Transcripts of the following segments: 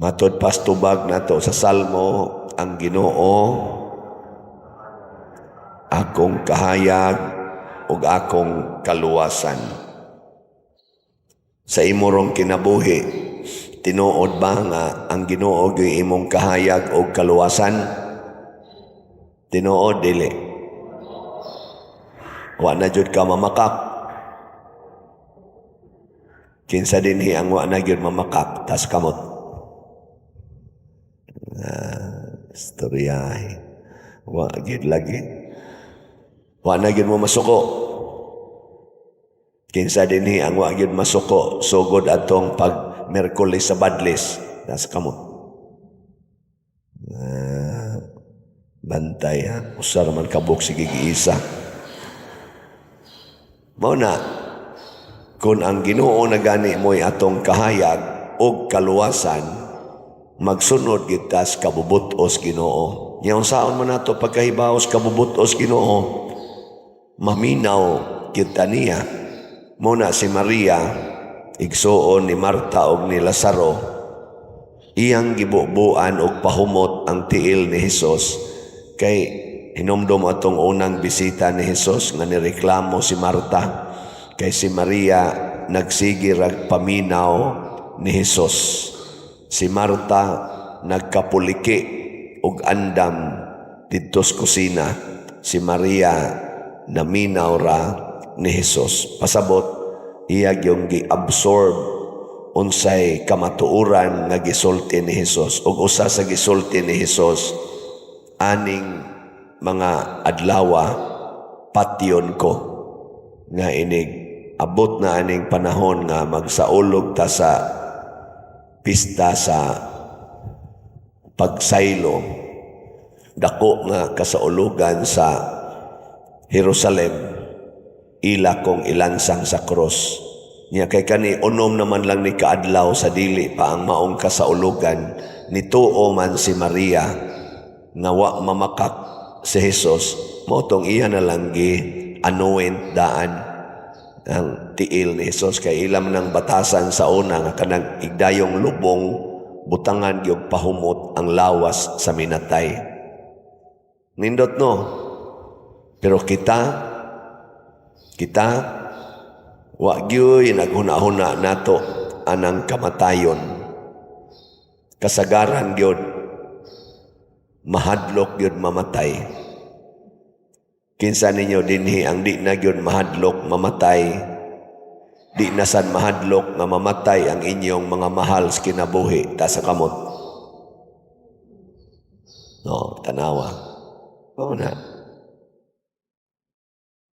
Matod pa sa tubag nato sa Salmo, ang Ginoo akong kahayag ug akong kaluwasan. Sa imong kinabuhi, tinuod ba nga ang Ginoo gyud imong kahayag ug kaluwasan? Tinuod, dili? Wa na jud ka mamakak. Kinsa dinhi ang wa na gyud mamakak? Taas kamot. Ah, istoryahe. Wa gyud lagi. Wa na gyud mo masuko. Kinsa dinhi ang wa gyud masuko sugod atong pag Miyerkules sa Badlis? Taas kamot. Ah, bantay ha. Usa ra man kabuk, sige giisa. Mao na, kung ang Ginoo na gani mo'y atong kahayag og kaluwasan, magsunod kita sa kabubut-os Ginoo. Nya unsaon man nato pagkahibaw sa kabubut-os Ginoo? Maminaw kita niya. Mao na si Maria, igsuon ni Marta og ni Lazaro, iyang gibubuan og pahumot ang tiil ni Hesus, kay hinumdum atong unang bisita ni Hesus nga nireklamo si Marta kay si Maria nagsige rag paminaw ni Hesus. Si Marta nagkapuliki og andam didto sa kusina. Si Maria naminaw ra ni Hesus. Pasabot, iya yung gi-absorb unsay kamatuoran nga gisulti ni Hesus. Ug usa sa gisulti ni Hesus, "Aning mga adlawa patyon ko," nga inig abot na aning panahon nga magsaulog ta sa pista sa pagsaylo, dako nga kasaulugan sa Jerusalem, ila kong ilansang sa krus. Nya kay kani unom naman lang ni kaadlaw sa dili pa ang maong kasaulugan, nituo man si Maria nga wa mamakak si Jesus, mao tong iya na lang gi anoint daan ang tiil ni Jesus, kay ilam ng batasan sa una nga kanang igdayong lubong, butangan gyud pahumot ang lawas sa minatay. Nindot, no? Pero kita kita wa gyuy naghuna-huna nato anang kamatayon. Kasagaran gyud mahadlok gyud mamatay. Kinsa ninyo dinhi ang di na gyud mahadlok mamatay? Di na sad mahadlok nga mamatay ang inyong mga mahal sa kinabuhi? Taas sa kamot. No, tanawa. Oo na.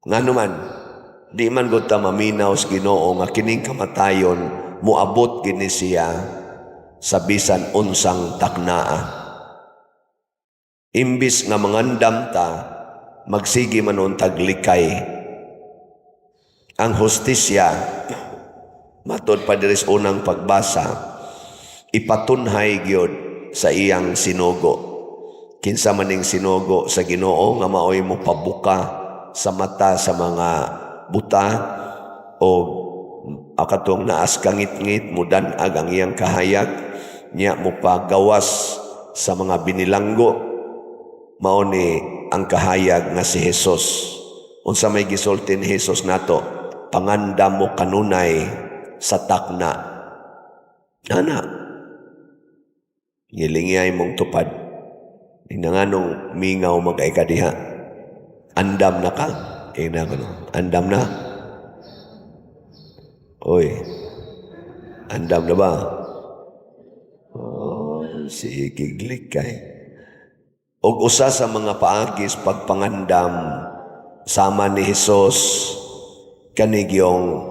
Ngano man, di man gud ta maminaw sa Ginoo nga kining kamatayon moabot gini siya sa bisan unsang taknaa. Imbis nga mangandam ta, magsige man untag likay. Ang hustisya, matod pa diri sa unang pagbasa, ipatunhay gyud sa iyang sinugo. Kinsa maning sinugo sa Ginoo nga maoy mo pabuka sa mata sa mga buta o akatong naas kangitngit mudan-ag ang iyang kahayag, nya mo pagawas sa mga binilanggo? Mao ni ang kahayag nga si Jesus. Unsa may gisulti ni Jesus nato? "Pangandam mo kanunay sa takna." Ana, ngilingiyay mong tupad. Tingnan nga nung mingaw magkay ka diha. Andam na ka. Tingnan ko, no. Andam na. Oy. Andam na ba? Oh, sige, likay. Og usa sa mga paagis pagpangandam sama ni Hesus, kanigyong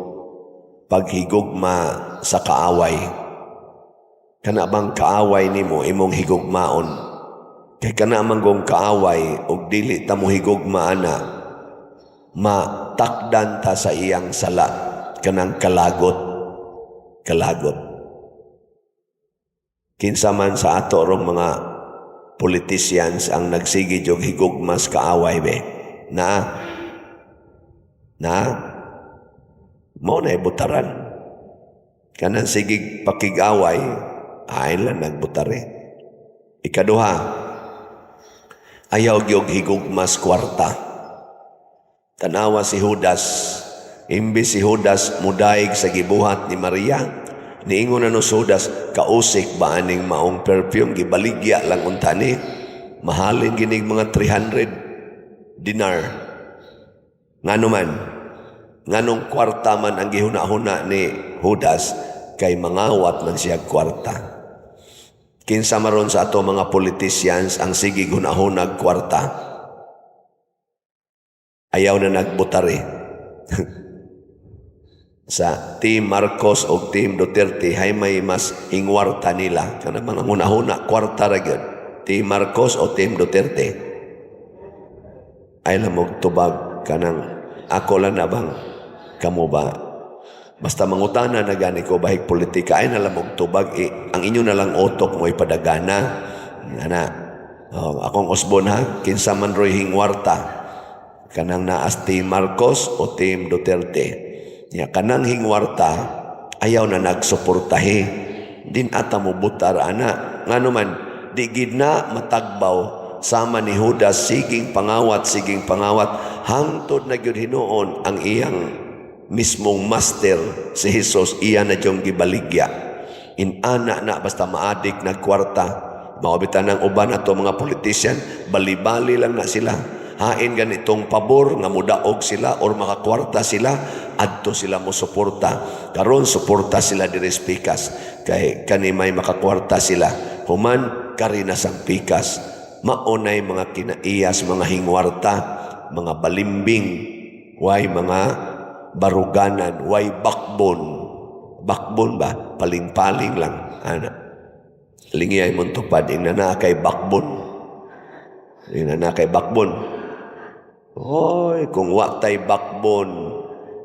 paghigugma sa kaaway. Kana bang kaaway nimo, imong higugmaon? Kay kana man gong kaaway og dili ta mo higugma ana, matakdan ta sa iyang sala, kanang kalagot. Kalagot. Kinsa man sa ato rong mga politicians ang nagsige jog higugmas kaaway be? Na na mao na butaran kanang sige pakig-away. Ay lang nagbutari. Ikaduha, ayaw gyud higugmas kwarta. Tanawa si Judas. Imbis si Judas mudaig sa gibuhat ni Maria, niingon na no si Judas, "Kausik ba aning maong perfume, gibaligya lang unta ni. Mahalin ginig mga 300 dinar." Ngano man, nganong kwarta man ang gihuna-huna ni Judas? Kay mangawat man siya kwarta. Kinsa maron sa ato mga politicians ang sige hunahunag kwarta? Ayaw na nagbutari. Sa Team Marcos o Team Duterte, hay may mas hingwarta nila? Kana mga hunahuna kwarta ra gyud. Team Marcos o Team Duterte? Ay lamog tubag, kanang ako lang na bang kamo ba? Basta mangutana na gani ko bahig politika, ay nalamog tubag eh, ang inyo na lang utok mo ipadagana ana. Oh, akong usbon ha, kinsa man roy hingwarta, kanang naas Team Marcos o Team Duterte? Ya, kanang hingwarta ayaw na nagsuportahe din ata mo butar ana. Ngano man, di gid na matagbaw, sama ni Judas, siging pangawat, siging pangawat, hangtod na gyud hinuon ang iyang mismong master, si Jesus, iya na diyong gibaligya. Inana na, basta maadik nagkwarta. Mao bitaw ng uban ato mga politician, bali-bali lang na sila. Hain ganitong pabor nga mudaog sila or makakwarta sila, adto sila mo suporta. Karon suporta sila diri sa pikas kay kani may makakwarta sila. Human kari na sang pikas. Maunay mga kinaiyas, mga hingwarta, mga balimbing, way mga baruganan, way backbone. Backbone ba? Paling-paling lang. Ana. Lingiyay mong tupad, ingna na kay backbone. Ingna na kay backbone. Hoy, kung wa tay backbone,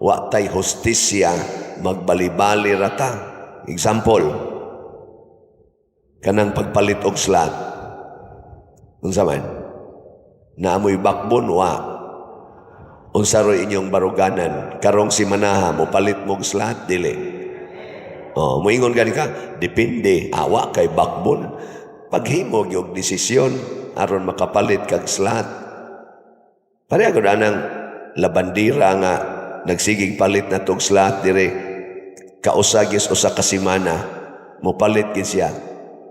wa tay hustisya, magbalibali rata. Example, kanang pagpalit og slot. Unsa man? Naamoy backbone, wa. Unsa roy inyong baruganan? Karong simanaha mo palit mo og slot, dili? Oh, moingon gani ka, depende, awa kay backbone. Paghimo gyud desisyon aron makapalit kag slot. Pareha gud anang labandira nga nagsigig palit na tog slot dire kausa gyud usa ka semana mopalit gid siya.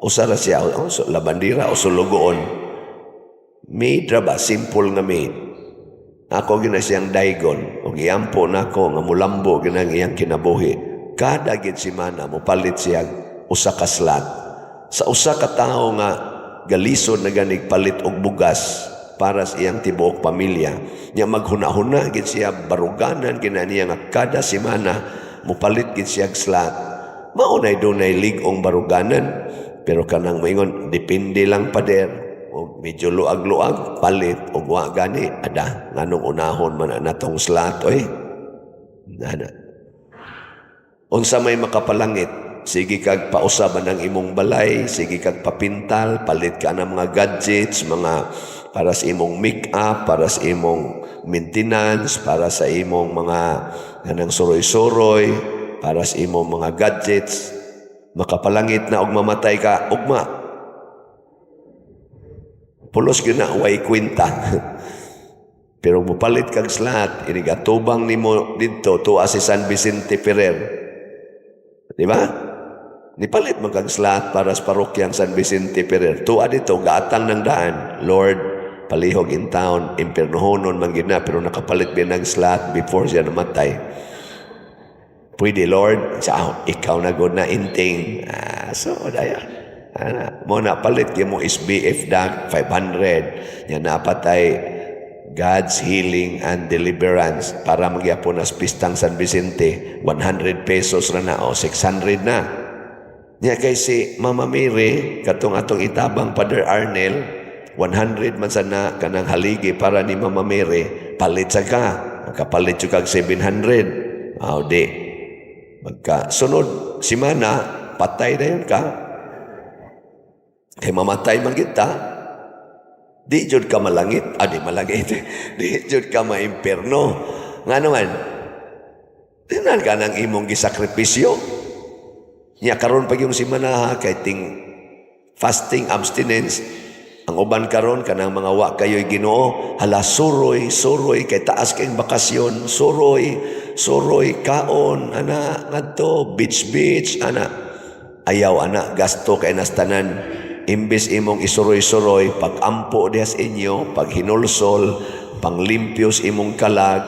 Usa ra siya, oh, so, labandira o sulugoon. Maid ra ba? Simple nga maid. Ako gina siyang daygon ug iampo nako nga mulambo ginang iyang kinabuhi. Kada gid semana mopalit siya usa ka slot. Sa usa ka tawo nga galisod na ganig palit og bugas para sa iyang tibuok pamilya, nya maghuna-huna gid siya, baruganan gina niya nga kada semana mopalit gid siya og slot. Mao nay dunay lig-ong baruganan. Pero kanang moingon, "Depende lang, pader," o medyo luag-luag palit og wa gani ada, nganong unahon man na natong slot oy? Ana. Unsa may makapalangit? Sige kag pausaban ang imong balay, sige kag papintal, palit ka ng mga gadgets, mga para sa imong make-up, para sa imong maintenance, para sa imong mga kanang suroy-suroy, para sa imong mga gadgets. Makapalangit na og mamatay ka ugma. Pulos gyud na, way kwenta. Pero mupalit kag slot, inigatubang nimo didto tuwa si San Vicente Ferrer. Di ba? Nipalit man kag slot para sa parokyang San Vicente Ferrer. Tuwa dito, gaatang ng daan. "Lord, palihog in town, impernohonon man gid na," pero nakapalit bin ng slot before siya namatay. "Pwede, Lord, sa ikaw na gud na inting." Ah, so daya. Ana, mo na palit gyud mo SBF dag 500. Nya napatay God's healing and deliverance para magyapon na pistang San Vicente, 100 pesos ra na o 600 na. Nya kay si Mama Mary, katong atong itabang Father Arnel, 100 man sana kanang haligi para ni Mama Mary, palit sa ka. Makapalit jud kag 700. Aw di. Magka sunod simana, patay na yun ka. Kay mamatay man kita. Di jud ka malangit, ah, di malangit. Di jud ka maimperno. Nga naman, tinan ka ng imong gisakripisyo. Nya karon pag yung simanaha kay ting fasting, abstinence, ang uban karon kanang mga wa kayo'y Ginoo, hala, suroy, suroy kay taas kayong bakasyon, suroy, suroy kaon ana ngadto beach beach ana. Ayaw ana, gasto kay nas tanan. Imbes imong isuroy-suroy, pag-ampo diha sa inyo, pag hinulsol, panglimpyos imong kalag,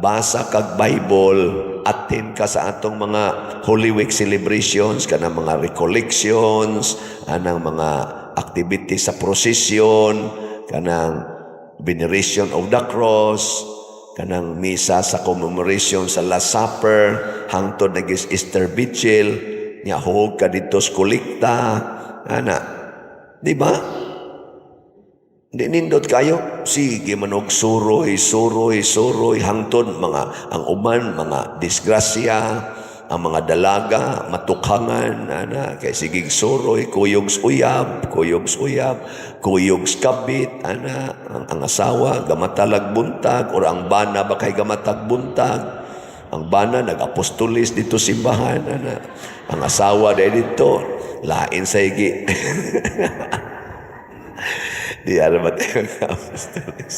basa kag Bible, attend ka sa atong mga Holy Week celebrations, kanang mga recollections, anang mga activities sa procession, kanang veneration of the cross, kanang misa sa commemoration sa Last Supper, hangtod nagis Easter Vigil, nya huog ka dito sa kolekta, ana. Di ba? Di nindot kayo. Sige manog suroy, suroy, suroy, hangtod mga ang uban, mga disgrasya, ang mga dalaga, matukhangan, ana, kay sigig suroy, kuyog uyab, kuyog uyab, kuyog kabit, ana, ang asawa, gamatalag buntag, or ang bana ba kay gamatag buntag, ang bana nag-apostolis dito simbahan, ana. Ang asawa dahil dito, lain sa igi. Di alam ba tayo ang apostolis?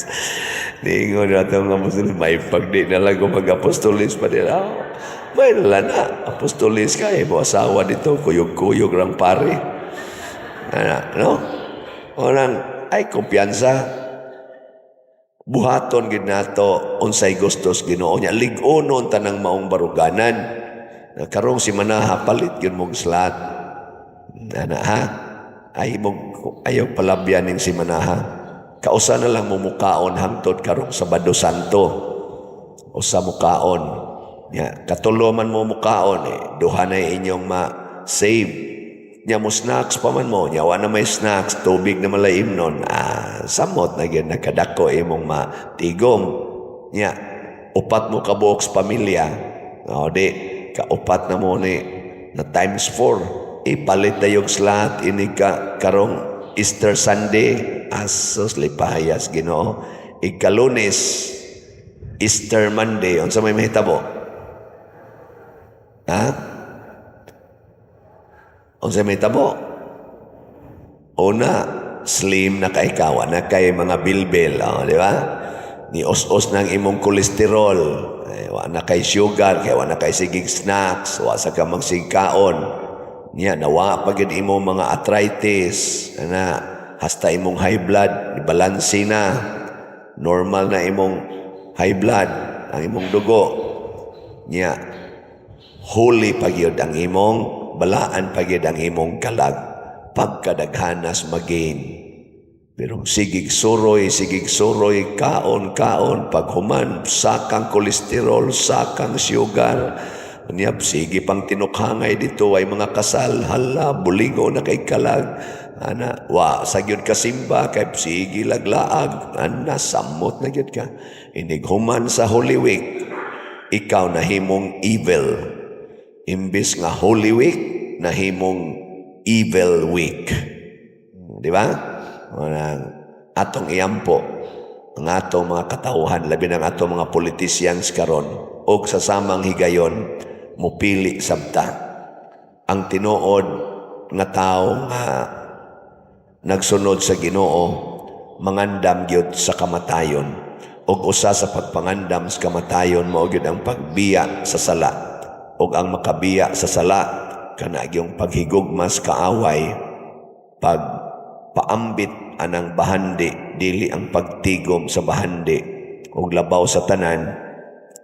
Niingon na itong apostolis, may pagdi na lang kung mag-apostolis pa nila. Oh, may nala na, apostolis ka, eh, mo asawa dito, kuyog-kuyog rang pare. Ana, no? Unang, ay, kumpiyansa. Buhaton gid nato unsay gustos Ginoo niya. Lig-onon tanang maong baruganan. Na karong si manaha palit gyud mong slot. Ana ha? Ay mong ayaw palabyan ning si manaha. Kausa na lang mo mukaon hangtod karong Sabado Santo. Usa mukaon. Nya katulo man mo mukaon eh, duha na inyong ma-save. Nya mo snacks pa man mo, nya wa na may snacks, tubig na malay imnon. Ah, samot na gyud nakadako imong matigom. Nya upat mo ka buok sa pamilya. O di kaupat na mo ni na times 4. Ipalit na yung slot ini ka karong Easter Sunday. Asos lipayas Ginoo. Ikalunes, Easter Monday, unsa may mahitabo? Ha? Unsa may mahitabo? Una, slim na kay ka, wa na kay mga bilbil, oh, di ba? Ni os-os ng imong kolesterol, eh, wa na kay sugar, kay wa na kay sigig snacks, wa sa ka magsigkaon. Niya, nawa pa gyud imong mga arthritis, ana, hasta imong high blood, balanse na. Normal na imong high blood, ang imong dugo. Niya, holy pa gyud ang imong balaan pa gyud ang imong kalag pagkadaghanas magain. Pero sigig suroy, kaon, kaon, paghuman, sakang kolesterol, sakang sugar, niya, sige pang tinukhangay dito ay mga kasal, hala, buligo na kay kalag, ana, wa, sa gyud kasimba, kay sige laglaag, ana, samot na gyud ka. Inighuman sa Holy Week, ikaw nahimong evil. Imbis nga Holy Week, nahimong Evil Week. Di ba? Unang atong iampo ang atong mga katawhan, labi ng atong mga politicians karon og sa samang higayon mupili sabta. Ang tinuod nga tao nga nagsunod sa Ginoo mangandam gyud sa kamatayon, ug usa sa pagpangandam sa kamatayon mao gyud ang pagbiya sa sala, ug ang makabiya sa sala kana gyung paghigugma sa kaaway, pag paambit anang bahandi, dili ang pagtigom sa bahandi, ug labaw sa tanan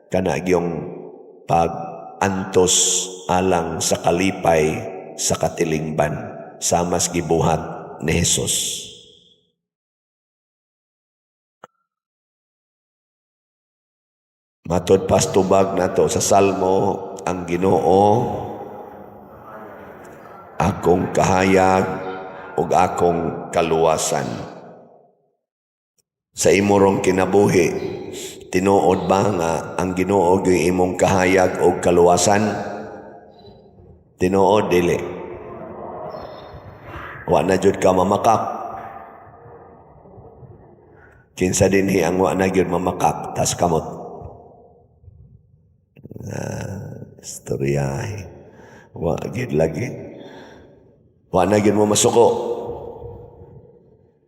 kana gyung pag-antos alang sa kalipay sa katilingban samas gibuhat ni Jesus. Matod pastubag nato sa Salmo, ang Ginoo akong kahayag ug akong kaluwasan. Sa imorong kinabuhi, tinuod ba nga ang Ginoo gyud imong kahayag ug kaluwasan? Tinuod dili? Wa na jud ka mamakak. Kinsa dinhi ang wa na gyud mamakak? Tas kamot. Ah, istoryahe. Wa gid lagi. Wa na gyud mo masuko.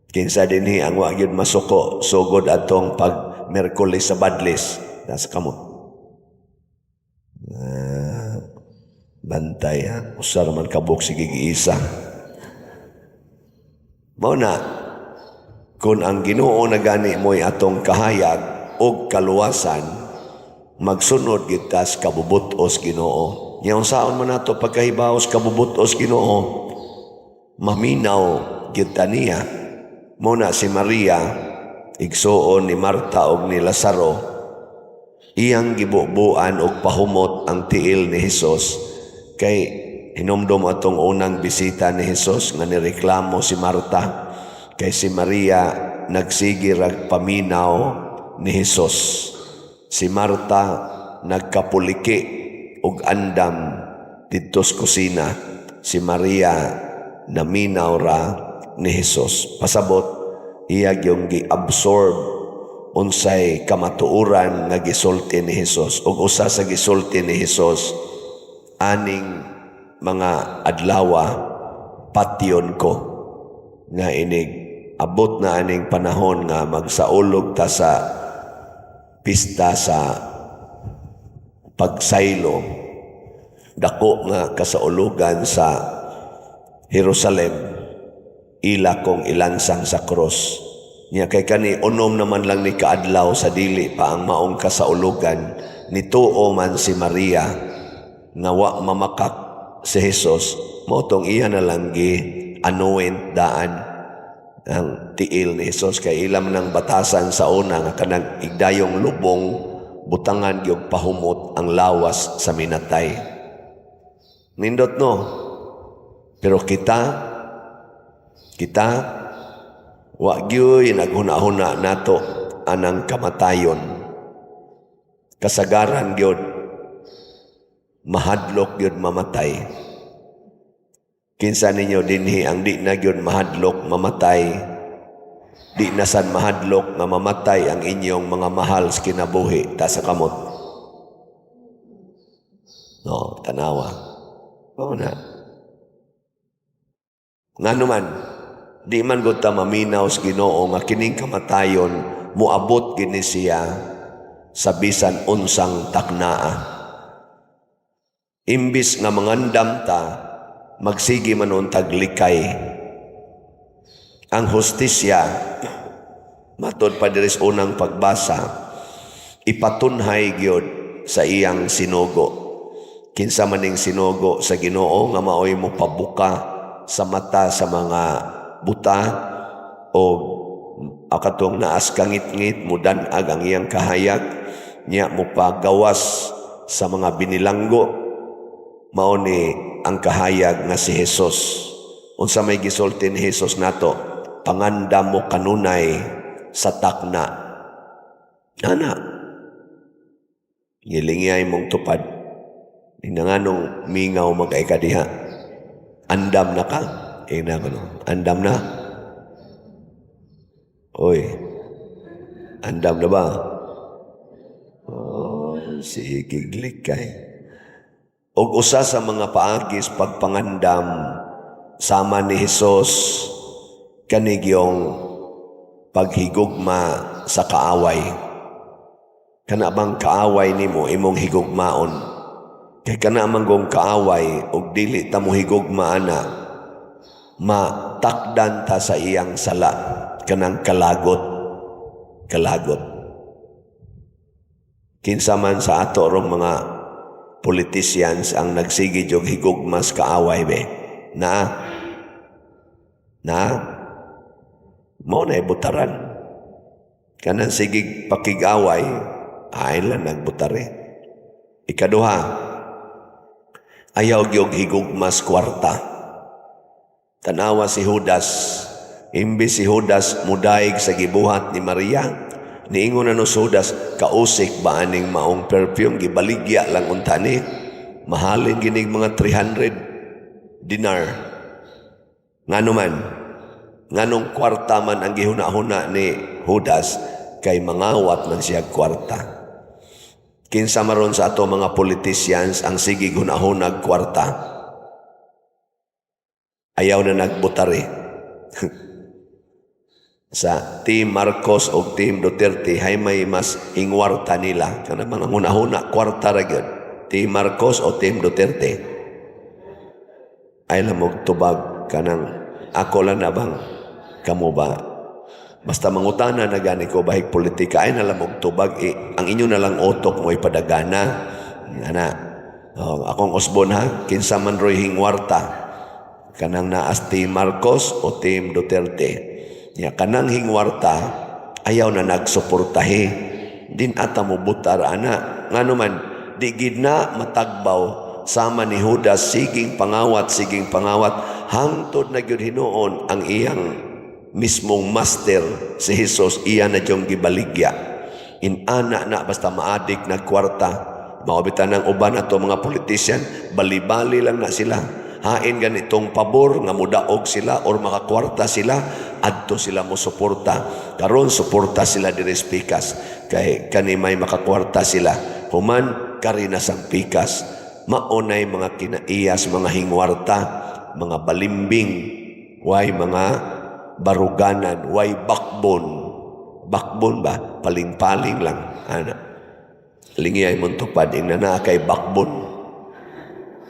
Kinsa dinhi ang wa gyud masuko sugod atong pag Miyerkules sa Badlis? Nasa kamot. Ah, bantay ha. Usa ra man kabuk, sige giisa. Mao na, kung ang Ginoo na gani mo'y atong kahayag og kaluwasan, magsunod kita sa kabubut-os Ginoo. Nya unsaon man nato pagkahibaw sa kabubut-os Ginoo? Maminaw kita niya. Mao na si Maria, igsuon ni Marta og ni Lazaro, iyang gibubuan og pahumot ang tiil ni Hesus, kay hinumdum atong unang bisita ni Hesus nga nireklamo si Marta kay si Maria nagsige rag paminaw ni Hesus. Si Marta nagkapuliki og andam didto sa kusina. Si Maria naminaw ra ni Hesus. Pasabot, iya yung gi-absorb unsay kamatuoran nga gisulti ni Hesus. Ug usa sa gisulti ni Hesus, "Aning mga adlawa patyon ko," nga inig abot na aning panahon nga magsaulog ta sa pista sa pagsaylo, dako nga kasaulugan sa Jerusalem, ila kong ilansang sa krus. Nya kay kani unom naman lang ni kaadlaw sa dili pa ang maong kasaulugan, nituo man si Maria nga wa mamakak si Jesus, mao tong iya na lang gi anoint daan ang tiil ni Jesus, kay ilam ng batasan sa una nga kanang igdayong lubong, butangan gyud pahumot ang lawas sa minatay. Nindot, no? Pero kita kita wa gyuy naghuna-huna nato anang kamatayon. Kasagaran gyud mahadlok gyud mamatay. Kinsa ninyo dinhi ang di na gyud mahadlok mamatay? Di na san mahadlok nga mamatay ang inyong mga mahal sa kinabuhi? Taas sa kamot. No, tanawa. Oo na. Ngano man, di man gud ta maminaw sa Ginoo nga kining kamatayon moabot gini siya sa bisan unsang taknaa. Imbis nga mangandam ta, magsige man untag likay. Ang hustisya, matod pa diri sa unang pagbasa, ipatunhay gyud sa iyang sinugo. Kinsa maning sinugo sa Ginoo nga maoy mo pabuka sa mata sa mga buta o akatong naas kangitngit mudan-ag ang iyang kahayag, nya mo pagawas sa mga binilanggo? Mao ni ang kahayag nga si Jesus. Unsa may gisulti ni Jesus nato? "Pangandam mo kanunay sa takna." Ana, ngilingiyay mong tupad. Nganong mingaw man kay ka diha? Andam na ka? Eh na ko, no? Andam na? Oy, andam na ba? Oh, sige, likay. Og usa sa mga paagis pagpangandam sama ni Hesus kanigyong paghigugma sa kaaway. Kana bang kaaway nimo imong higugmaon? Kay kana man gong kaaway og dili ta mo higugma ana, matakdan ta sa iyang sala, kanang kalagot. Kalagot. Kinsa man sa ato rong mga politicians ang nagsige jog higugmas kaaway be? Na na mao na butaran. Kanang sige pakig-away ay lang nagbutare. Ikaduha, ayaw gyud higugmas kwarta. Tanawa si Judas. Imbis si Judas mudaig sa gibuhat ni Maria, niingon na no si Judas, "Kausik ba aning maong perfume? Gibaligya lang unta ni. Mahalin ginig mga 300 dinar." Ngano man? Nganong kwarta man ang gihuna-huna ni Judas? Kay mangawat man siya kwarta. Kinsa maron sa ato mga politicians ang sige hunahunag kwarta? Ayaw na nagbutari. Sa Team Marcos o Team Duterte, hay may mas ingwarta nila. Kana mga hunahuna, kwarta ra gyud. Team Marcos o Team Duterte? Ay lang og tubag, kanang ako lang na bang kamo ba? Basta mangutana na gani ko bahig politika, ay na lang og tubag eh, ang inyo na lang utok mo ipadagana. Ana. Oh, akong usbon ha, kinsa man roy hingwarta? Kanang naas Team Marcos o Team Duterte? Ya, kanang hingwarta, ayaw na nagsuportahi. Din ata mo butar ana. Ngano man, di gid na matagbaw sama ni Judas, siging pangawat, siging pangawat, hangtod na gyud hinuon ang iyang mismong master, si Jesus, iya na diyong gibaligya. Inana na basta maadik na kwarta. Mao bitaw ng uban ato mga politician, bali-bali lang na sila. Hain ganitong pabor nga mudaog sila or makakwarta sila, adto sila mo suporta. Karon suporta sila diri sa pikas kay kani may makakwarta sila. Human kari na sang pikas. Maunay mga kinaiyas, mga hingwarta, mga balimbing, way mga baruganan, way backbone. Backbone ba? Paling-paling lang. Ana. Lingiyay mong tupad, ingna na kay backbone.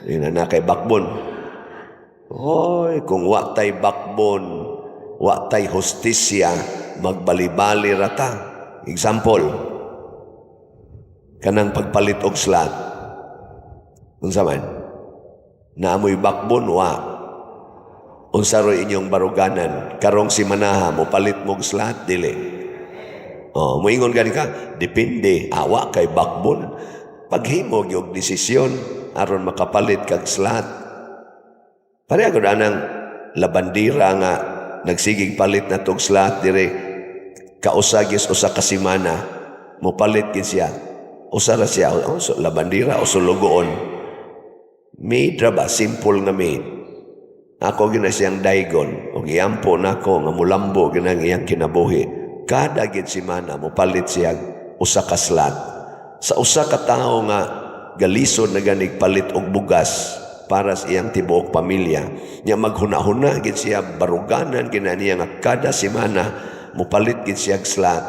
Ingna na kay backbone. Hoy, kung wa tay backbone, wa tay hustisya, magbalibali rata. Example, kanang pagpalit og slot. Unsa man? Naamoy backbone, wa. Unsa roy inyong baruganan? Karong simanaha, mo palit mo og slot, dili? Oh, moingon gani ka, depende, awa kay backbone. Paghimo gyud desisyon aron makapalit kag slot. Pareha gud anang labandira nga nagsigig palit na tog slot dire kausa gyud usa ka semana mopalit gid siya. Usa ra siya, oh, so, labandira o sulugoon. Maid ra ba? Simple nga maid. Ako gina siyang daygon ug iampo nako nga mulambo ginang iyang kinabuhi. Kada gid semana mopalit siya usa ka slot. Sa usa ka tawo nga galisod na ganig palit og bugas para sa iyang tibuok pamilya. Nya maghuna-huna gid siya, baruganan gina niya nga kada semana mopalit gid siya og slot.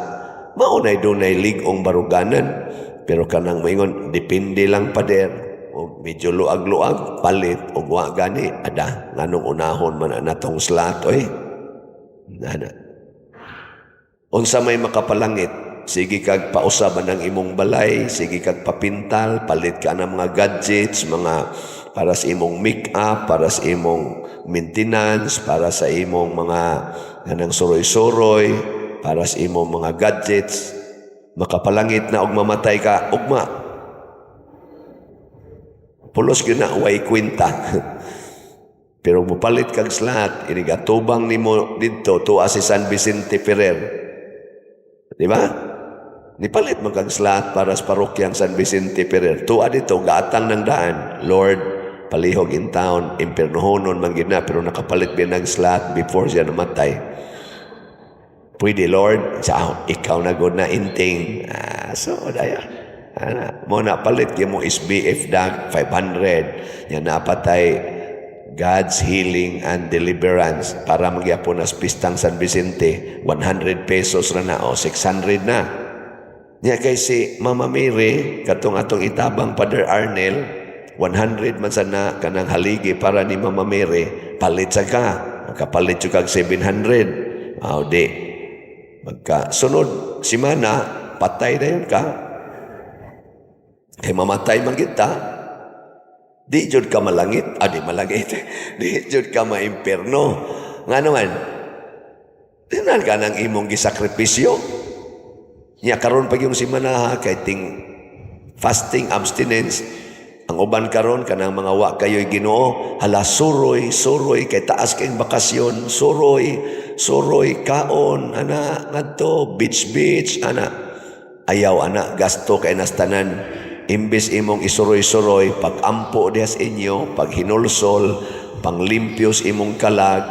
Mao nay dunay lig-ong baruganan. Pero kanang moingon, "Depende lang, pader," o medyo luag-luag palit og wa gani ada, nganong unahon man na tong slot oy? Nana. Unsa may makapalangit? Sige kag pausaban ang imong balay, sige kag papintal, palit ka ng mga gadgets, mga para sa imong make-up, para sa imong maintenance, para sa imong mga kanang suroy-suroy, para sa imong mga gadgets. Makapalangit na og mamatay ka ugma. Pulos gyud na, way kwenta. Pero mupalit kag slot, inigatubang nimo didto tuwa si San Vicente Ferrer. Di ba? Nipalit man kag slot para sa parokyang San Vicente Ferrer. Tuwa dito, gatang ng daan. "Lord, palihog in town, impernohonon man gid na," pero nakapalit bin ng slot before siya namatay. "Pwede, Lord, sa ikaw na gud na inting." Ah, so daya. Ana, mo na palit gyud mo SBF dag 500. Nya napatay God's healing and deliverance para magyapon nas pistang San Vicente, 100 pesos ra na o 600 na. Nya kay si Mama Mary katong atong itabang Father Arnel, 100 man sana kanang haligi para ni Mama Mary, palit sa ka. Makapalit jud kag 700. Aw di. Magka sunod simana patay na yun ka. Kay mamatay man kita. Di jud ka malangit, ah, di malangit. Di jud ka maimperno. Nga naman, tinan ka ng imong gisakripisyo. Nya karon pag yung simanaha kay ting fasting abstinence, ang uban karon kanang mga wa kayo'y Ginoo, hala, suroy, suroy kay taas kay bakasyon, suroy, suroy kaon ana ngadto beach beach ana. Ayaw ana, gasto kay nastanan. Imbes imong isuroy-suroy pag-ampo diha sa inyo, pag hinulsol, panglimpyo sa imong kalag,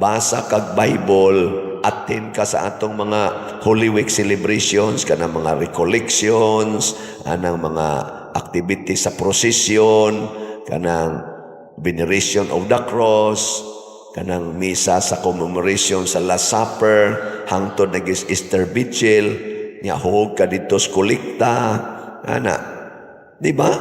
basa kag Bible, attend ka sa atong mga Holy Week celebrations, kanang mga recollections, anang mga activities sa procession, kanang veneration of the cross, kanang misa sa commemoration sa Last Supper hangtod nag Easter Vigil, nya hug ka dito sa kolekta ana, di ba?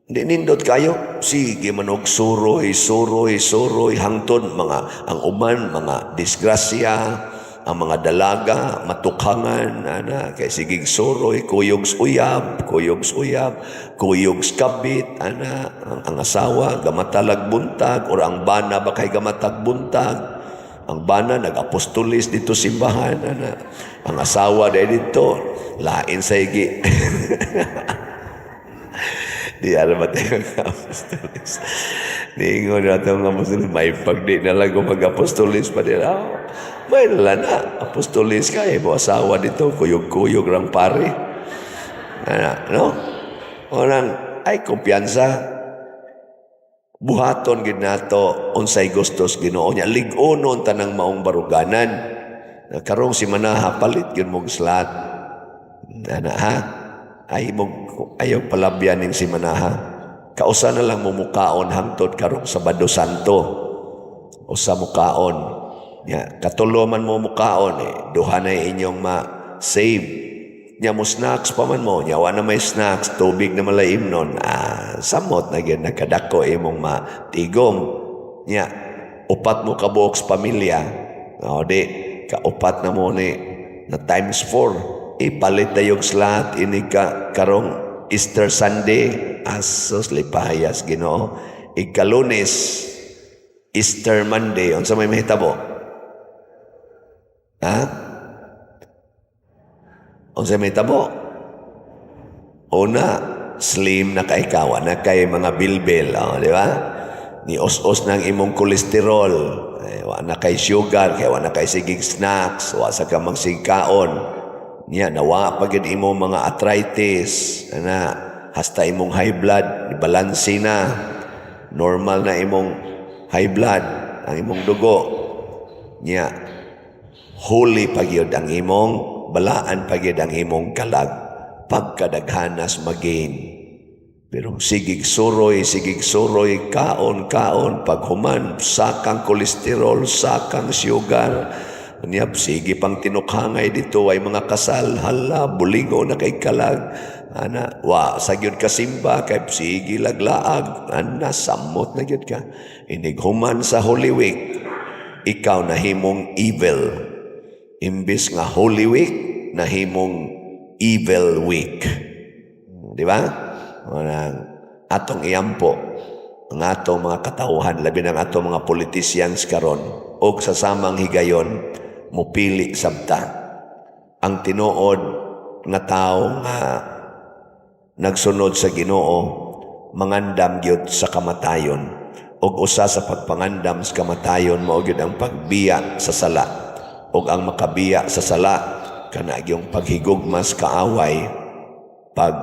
Di nindot kayo. Sige manog suroy, suroy, suroy hangtod mga ang uban mga disgrasya, ang mga dalaga matukhangan ana kay sigig suroy, kuyog sa uyab, kuyog sa uyab, kuyog sa kabit ana. Ang asawa gamatalag buntag or ang bana ba kay gamatag buntag. Ang bana nag-apostolis dito simbahan ana. Ang asawa dahil dito lain sa igi. Di alam ba tayo ng apostolis? Niingon na itong apostolis, may pagdi na lang kung mag-apostolis pa din. Oh, may nala na, apostolis ka, eh, mo asawa dito, kuyog-kuyog rang pare. Ana, no? Unang, ay, kumpiyansa. Buhaton gid nato unsay gustos Ginoo niya. Lig-onon tanang maong baruganan. Karong simanaha palit gyud mong slot. Ana ha? Ay mo ayaw palabyan ning simanaha. Kausa na lang mo mukaon hangtod karong Sabado Santo. Usa mukaon. Nya katulo man mo mukaon eh, duha na inyong ma-save. Nya mo snacks pa man mo, nya wa na may snacks, tubig na malaim nun. Ah, samot na gyud nakadako imong matigom. Nya upat mo ka buok sa pamilya. O di kaupat na mo ni na times 4. Ipalit na yung slot ini ka karong Easter Sunday. Asos lipayas Ginoo. Ikalunes, Easter Monday, unsa may mahitabo? Ha? Unsa may mahitabo? Una, slim na kay ka, wa na kay mga bilbil, oh, di ba? Ni os-os ng imong kolesterol, eh, wa na kay sugar, kay wa na kay sigig snacks, wa sa ka magsigkaon. Niya, nawa pa gyud imong mga arthritis, ana, hasta imong high blood, balanse na. Normal na imong high blood, ang imong dugo. Niya, holy pa gyud ang imong balaan pa gyud ang imong kalag pagkadaghanas magain. Pero sigig suroy, kaon, kaon, paghuman, sakang kolesterol, sakang sugar, niya, sige pang tinukhangay dito ay mga kasal, hala, buligo na kay kalag, ana, wa, sa gyud kasimba, kay sige laglaag, ana, samot na gyud ka. Inighuman sa Holy Week, ikaw nahimong evil. Imbis nga Holy Week, nahimong Evil Week. Di ba? Unang atong iampo ang atong mga katauhan, labi ng atong mga politicians karon og sa samang higayon mupili sabta. Ang tinuod nga tao nga nagsunod sa Ginoo mangandam gyud sa kamatayon, ug usa sa pagpangandam sa kamatayon mao gyud ang pagbiya sa sala, ug ang makabiya sa sala kana gyung paghigugma sa kaaway, pag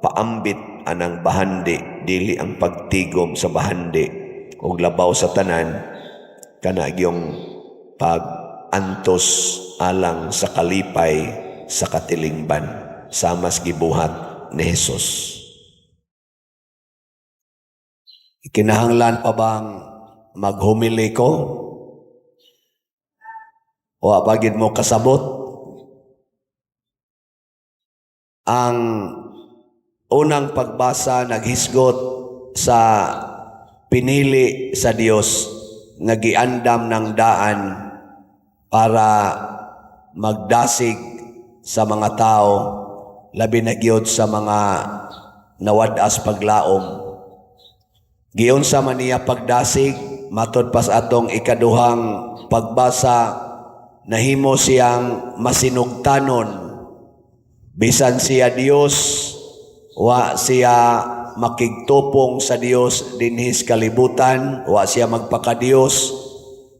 paambit anang bahandi, dili ang pagtigom sa bahandi, ug labaw sa tanan kana gyung pag-antos alang sa kalipay sa katilingban samas gibuhat ni Jesus. Kinahanglan pa bang maghumili ko? O apagid mo kasabot? Ang unang pagbasa naghisgot sa pinili sa Dios nga giandam ng daan para magdasig sa mga tao, labi na gyud sa mga nawad-as paglaom. Giunsa man niya pagdasig? Matod pas atong ikaduhang pagbasa, nahimo siyang masinugtanon. Bisan siya Dios, wa siya makigtupong sa Dios dinhi sa kalibutan, wa siya magpakadiyos.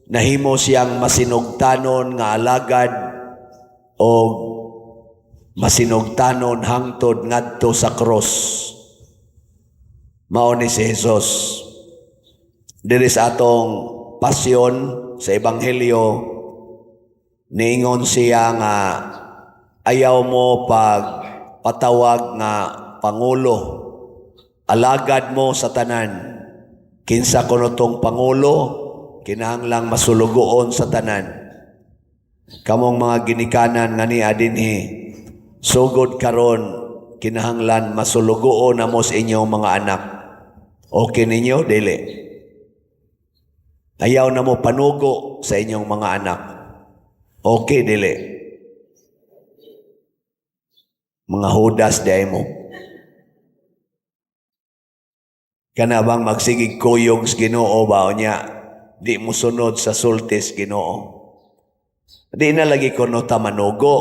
Nahimo siyang masinugtanon nga alagad o masinugtanon hangtod ngadto sa cross. Mao ni si Jesus. Diri sa atong pasyon sa ebanghelyo, niingon siya nga ayaw mo pag patawag nga pangulo, alagad mo sa tanan. Kinsa kuno tong pangulo, kinahanglang masulugoon sa tanan. Kamong mga ginikanan nga nia dinhi, sugod karon kinahanglan masulugoon na mo sa inyong mga anak. Okay ninyo? Dili. Ayaw na mo panugo sa inyong mga anak. Okay, dili. Mga hudas di mo. Kana bang magsigig kuyog sa Ginoo ba o niya, di mo sunod sa sultis Ginoo. Di na lagi kuno ta manugo.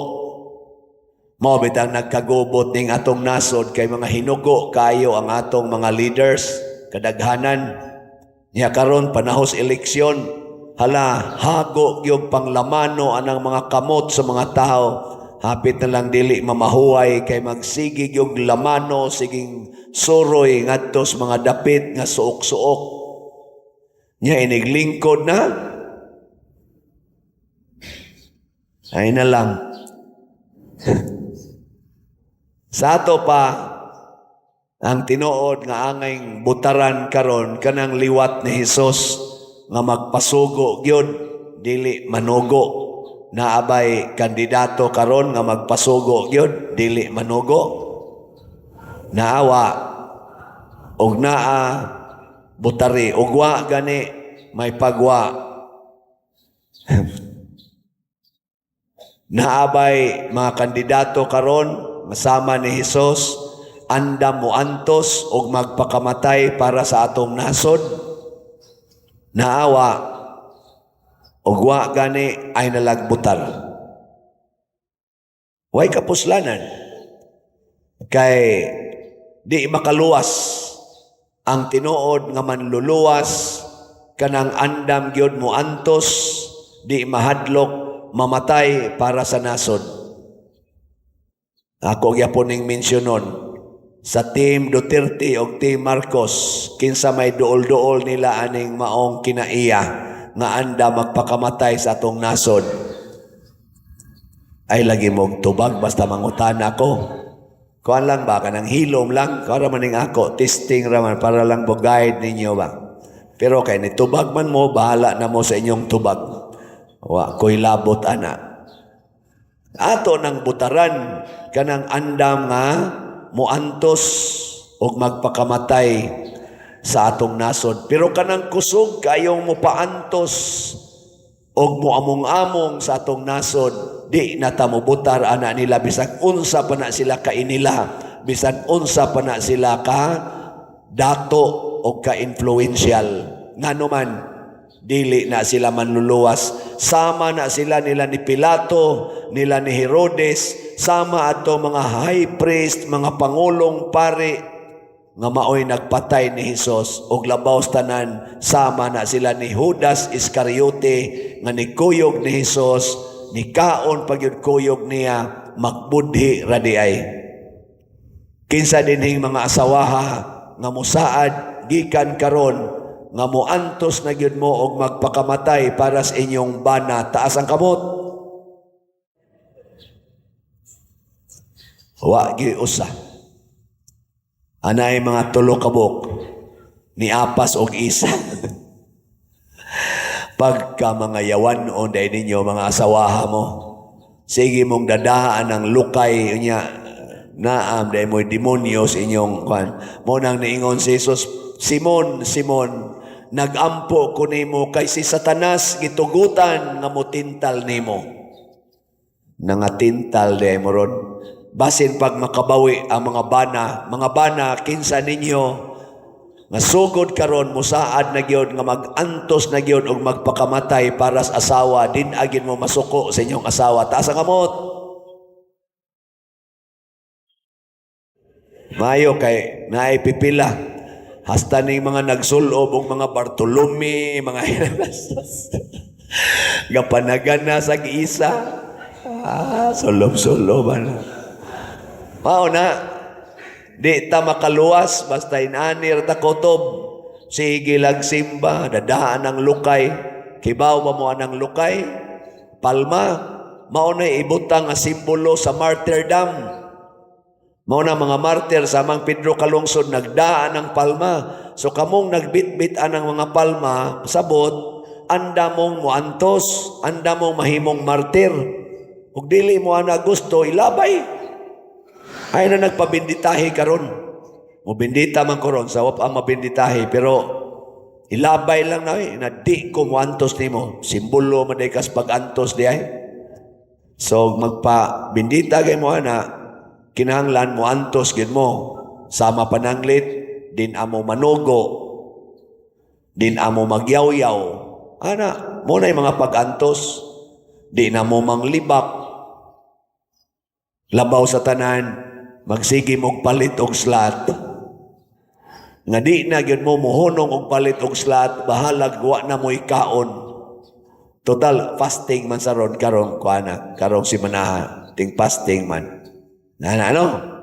Mao bitang nagkagubot ning atong nasod kay mga hinugo kayo ang atong mga leaders kadaghanan. Nya karon panahos eleksyon, hala, hago gyud panglamano anang mga kamot sa mga tao. Hapit na lang dili mamahuay kay magsige gyud lamano, siging suroy ngadto sa mga dapit nga suok-suok. Nya iniglingkod na ay na lang. Sa ato pa, ang tinuod nga angay butaran karon kanang liwat ni Hesus nga magpasugo gyud, dili manugo. Naabay kandidato karon nga magpasugo gyud, dili manugo. Naawa og naa butari og wa gani may pagwa. Naabay mga kandidato karon masama ni Hesus, andam mo antos og magpakamatay para sa atong nasod. Naawa og wa gani ay nalagbutar. Way kapuslanan kay di makaluwas ang tinuod nga manluluwas, kanang andam gyud mo antos, di mahadlok mamatay para sa nasod. Ako gyapon ning mensyonon sa Team Duterte og Team Marcos, kinsa may duol-duol nila aning maong kinaiya nga anda magpakamatay sa atong nasod. Ay lagi mong tubag basta mangutana ko. Kuan lang ba, kanang hilom lang, kuan man ning ako, testing raman para lang mo guide ninyo ba. Pero kay ni tubag man mo, bahala na mo sa inyong tubag. Wa ko'y labot ana. Ato nang butaran kanang andam nga moantos og magpakamatay sa atong nasod. Pero kanang kusog kayong mopaantos og moamong-among sa atong nasod, di na ta mobutar ana nila bisan unsa pa na sila kainila, bisan unsa pa na sila ka dato og ka-influential. Ngano man, dili na sila manluluwas. Sama na sila nila ni Pilato, nila ni Herodes, sama ato mga high priest, mga pangulong pari nga maoy nagpatay ni Hesus, og labaw sa tanan, sama na sila ni Judas Iscariote nga nikuyog ni Hesus, nikaon pagyud kuyog niya, magbudhi ra di ay. Kinsa dinhing mga asawaha nga musaad gikan karon nga moantos na gyud mo og magpakamatay para sa inyong bana, taas ang kamot. Wa gyud usa. Anay mga tulo kabuk ni apas og isa. Pagka mga yawan o day ninyo mga asawaha mo, sige mong dadaan ang lukay niya, naam day mo'y demonyo sa inyong kwan. Mo nang niingon si Jesus, "Simon, Simon, nagampo ko nimo kay si Satanas gitugutan nga motintal nimo." Nangatintal day mo ron. Basin pag makabawi ang mga bana, kinsa ninyo nga sugod karon musaad na gyud nga magantos na gyud og magpakamatay para sa asawa, din agin mo masuko sa inyong asawa, taas ang kamot. Mayo kay naay pipila. Hasta ning mga nagsulob og mga Bartolome, mga gapanagan na sa giisa. Sulob-sulob na. Mao na, di ta makaluwas basta inanir ta kutob. Sige lag simba, dadaan ang lukay. Kibaw ba mo anang lukay? Palma, mao na ibutang nga simbolo sa martyrdom. Mao na mga martir samang Pedro Calungsod nagdaan ng palma. So kamong nagbitbit ang mga palma, sabot, anda mong muantos, anda mong mahimong martir. Ug dili mo ana gusto, ilabay. Ay na nagpabinditahi karon. Mo bindita man ko ron, sa wa pa mabinditahi, pero ilabay lang na eh, na di ko muantos nimo. Simbolo man day kas pag-antos di ay. So magpa bindita kay mo ana, kinahanglan mo antos gid mo sama pananglit din amo manugo, din amo magyawyaw ana mo na yung mga pag-antos, di na mo manglibak. Labaw sa tanan, magsige mong palit og slot nga di na gyud mo mohunong og palit og slot, bahalag wa na mo ikaon. Total fasting man sa ron karong kuana, karong simanaha ting fasting man na ano.